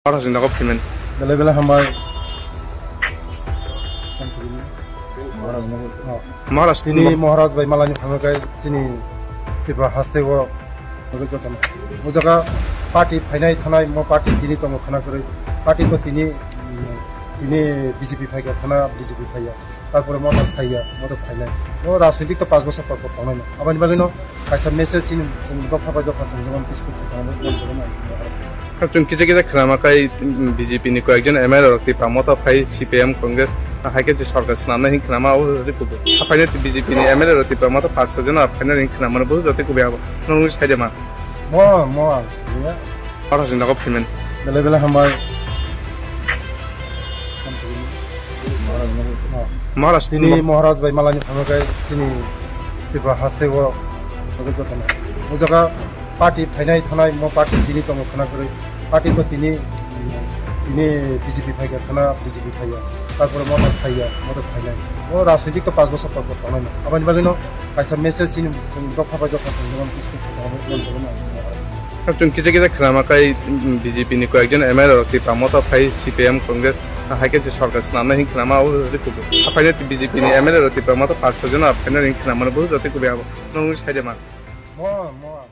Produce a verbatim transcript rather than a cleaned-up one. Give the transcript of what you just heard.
Maharaj ni nogo phaimani. Belai belai hambai. Maharaj ni Tini nogo. Maharaj bai malani phaimani khe chini Tripura haste o jotono. O jaga party phainai thanai mo party tini tongo khana kwrwi. Party to tini, tini B J P phaikha khana B J P phaiya. Tarpore motor phaiya, motor phainai. O rajnitik to panch bosor por por tongnai no. Aboni bagwi no kaisa message chini chwng dopha bai dopha chwng jemon peaceful khe tongo, boni bagwi no. Chwng kisa kisa khwnama kai, mm, B J P ni koyekjon M L A rok Tipra Motha phai C P I M Congress, ah, hai khe je sorkar swnamnai hin khwnama o jati kubu. Aphaina B J P ni M L A rok Tipra Motha panch soi jon aphaina hin khwnama no bo jati kubu abo. Nung sai de ma. Mo, mo ang sini ya. Ora sini nogo phaimani. Belai belai hambai. Maharaj ni Tini nogo. Maharaj bai malani phaimani khe chini Tripura haste o jotono. O jaga party phainai thanai mo party tini tongo khana kwrwi. Party to tini, tini B J P phaikha khana B J P phaiya. Tarpore motor phaiya, motor phainai. O rajnitik to panch bosor por por tongnai no. Aboni bagwi no kaisa message chini chwng dopha bai dopha chwng jemon peaceful khe tongo, boni bagwi no. Chwng kisa kisa khwnama kai, mm, B J P ni koyekjon M L A rok Tipra Motha phai C P I M Congress, ah, hai khe je sorkar swnamnai hin khwnama o jati kubu. Aphaina B J P ni M L A rok Tipra Motha panch soi jon aphaina hin khwnama no bo jati kubu abo. Nung sai de ma. Mo, mo.